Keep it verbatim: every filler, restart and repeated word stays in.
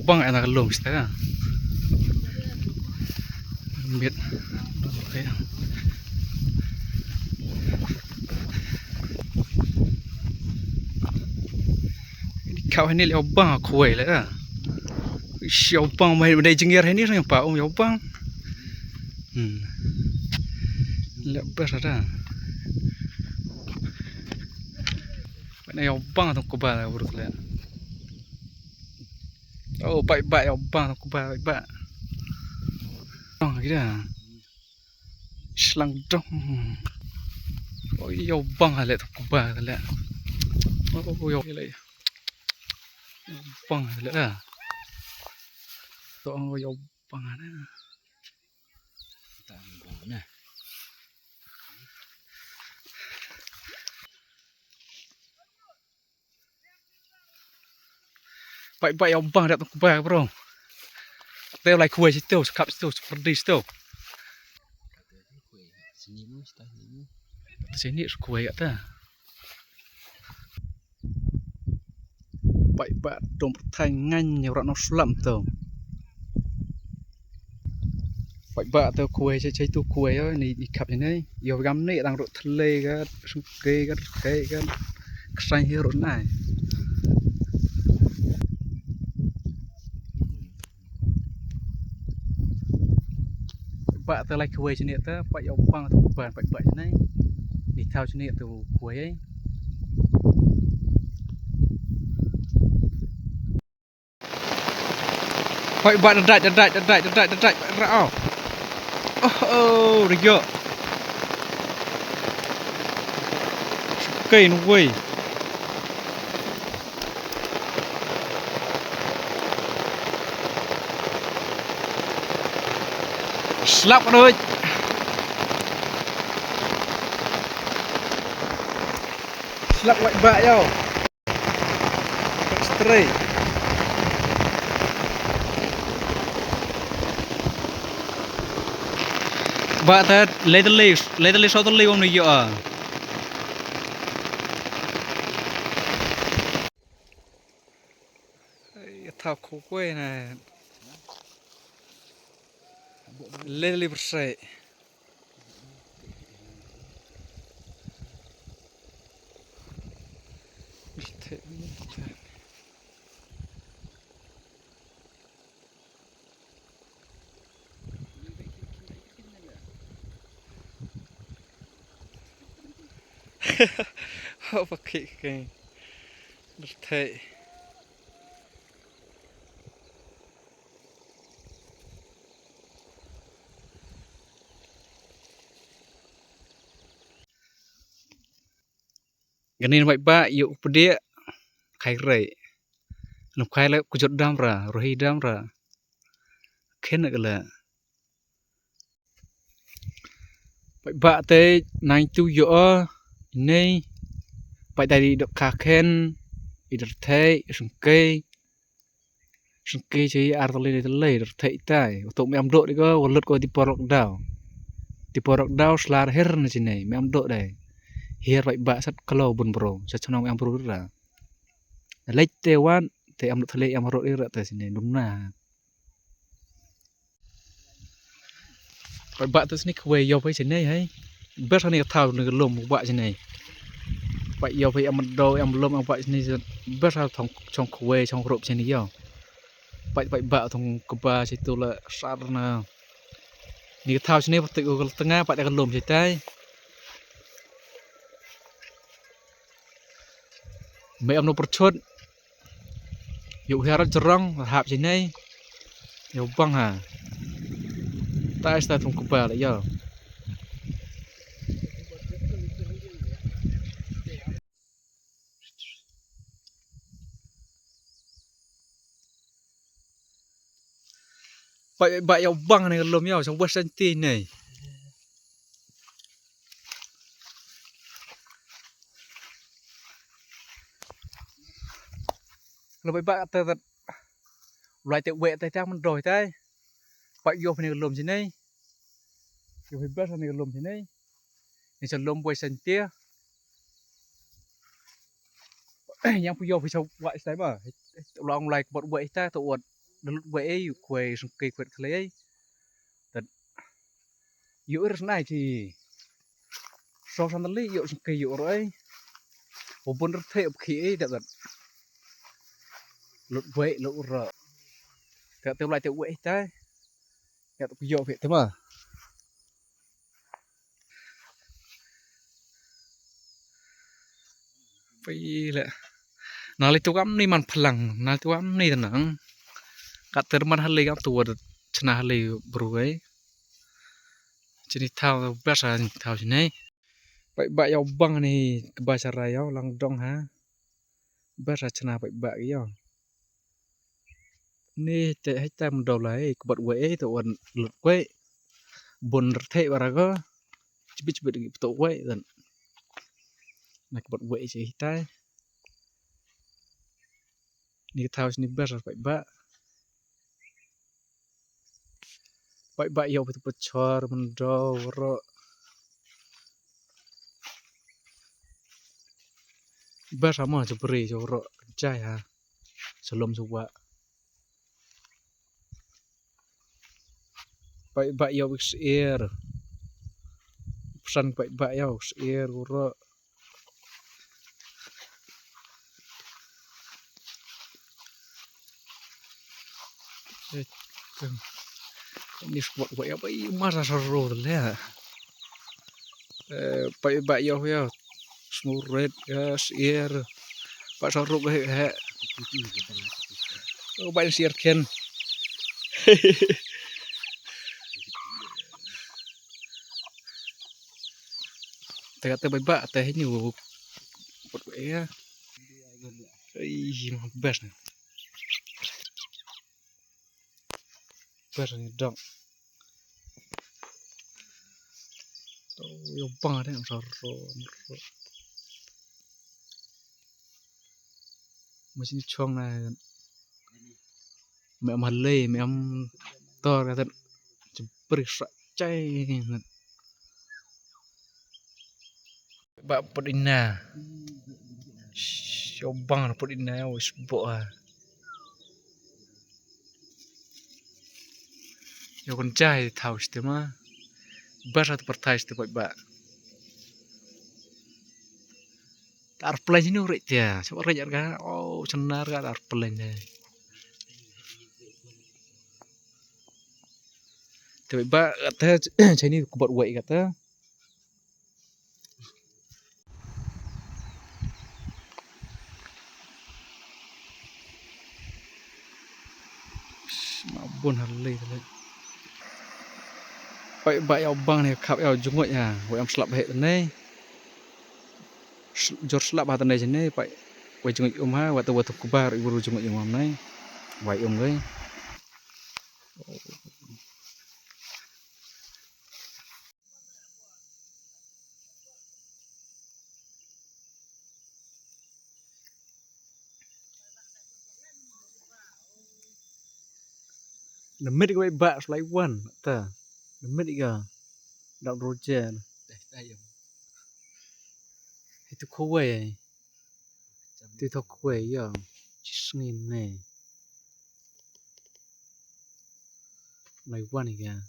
Bang ana ka lum sta ka. Bit. Kau hani leo bang khwai la ka. Siau bang mai dai jingir hani rang pa um yau bang. Hmm. Leo bas ada. Mana yau bang tu kubal buruk le. Oh, bai bai yau bang tu kubal bai bai. Oh, gila. Slang dong. Oh, yau bang le tu kubal le. Oh, yau le. Bang le. Tu ang yau bang na. Tang bang na. Bai bai yau bang da tu kubal bro. Te lai khwai situ, skap situ, seperti situ. Sini khwai kata. Bai bai dong pertai ngan nyau rat no selam tu. Bai bai tu khwai, cai cai tu khwai yo, ni i kap ni. Yo gam ni dang rut tele ka, sungke ka, tele ka. Ksang hi rut nai. Ba ta lai khwai chini ta, pa yau bang tu ban pa ba chini. Ni thau chini tu khwai ai. Pa ba da dai da dai da dai da dai da dai ra au. Oh oh, rigyo. Kai nu wei. Slap ruh. Slap wai ba yo. Straight. Ba ta lately, lately so lately wam ni yo. Ai, thaw khwai na. Leli bersai. Hau pakai kai. Bertai. Ganin bai ba yu pdia. Khai rei. Nap khai le kujut dam ra, rohi dam ra. Khen ka le. Bai ba te nai tu yo o. Nei. Bai dai di dok ka khen. I der thei, i sengkei. Sengkei chi ar tele ni tele der thei tai. Utok me am dok di ko, walut ko di porok dau. Di porok dau slar her na chi nei, me am dok dai. Her bai ba sat kalo bun bro, sat chnong me am bro ra. Leit te wan, te am dok tele am rok ira te chi nei, dum na. Bai ba te sini khwai yo bai sini hai. Ber hani ka thaw ni ka lum ba sini. Bai yo bai am do am lum am ba sini ber ha thong chong khwai chong rup sini yo. Bai bai ba thong kba situ la sar na. Ni ka thaw sini ba te ka tnga ba te ka lum sitai. Me am no perchot. Yu hiar jrong hap sini. Yu bang ha. Tai sta thong kba la yo. Ba ba yu bang ni lum yu sa wes ti ni. Lo bai ba te te. Lai te we te te man doi te. Ba yo ni lum sini. Yo hi ba ni lum sini. Ni sa lum boi san te. Yang pu yo pu sa wa sta ba. Long lai bot we sta to ot. da lut wei ei, ïoh kwai sngewkei kwet khlei ei. Tad ïoh ir snai ti. Song san tali ïoh sngewkei ïoh roi. Wa bun rthei up khi ei da tad. Lut wei lut ura. Te te lai te wei tai. Ya tu ïoh phi te ma. Phi le. Na li tu kam ni man plang, na li tu kam ni tenang. Kat ter man hali kam tu wad chna hali bru ei. Chini thaw best ha ni thaw chini. Paidbah ïa u bang ni kba sharai ïa u lang dong ha. Best ha chna paidbah ïa u. Ni te hai tam dau lai kbat wei ei to wan lut wei. Bun rthei bara go. Chibit chibit gi pto wei dan. Na kbat wei chi hitai. Ni thaw ni best ha paidbah. Paidbah ïa u pito pachor mendo waro. Ber sama jabri jawaro jai ha. Salom suwa. Paidbah ïa u syier. Pesan paidbah ïa u syier waro. Ni spot wa ya bai mara saro le. Eh, bai bai yo yo. Smuret ya sier. Ba saro ba he. Oh, bai sier ken. Te kata bai ba te ni. Spot wa ya. Ai, mabes ni. Ber ni dong. To yo bang de am saro. Masih chong na. Me am halei, me am tor kata. Jebri sa chai. Ba put ina. Yo bang put ina, wis bo a. Yo kon jai thaw site ma. Bar sat perthai site ba. Tar plan sini urik tia. Sab urik ka. Oh, senar ka tar plan ni. Te ba kata chini kubat wai kata. Mabun halei halei. Oi ba ïa u bang ne khap ïa u jngoit ha. Wei am slap he ne. Jor slap ha tane jene pai. Wei jngoit um ha, wei tu wei tu kubar i buru jngoit um ne. Wei um gai. Na mit ka bai ba slai wan ta. Na mit ka dap roje. Itu kowai. Itu kowai ya. Chisngin ne. Slai wan ka.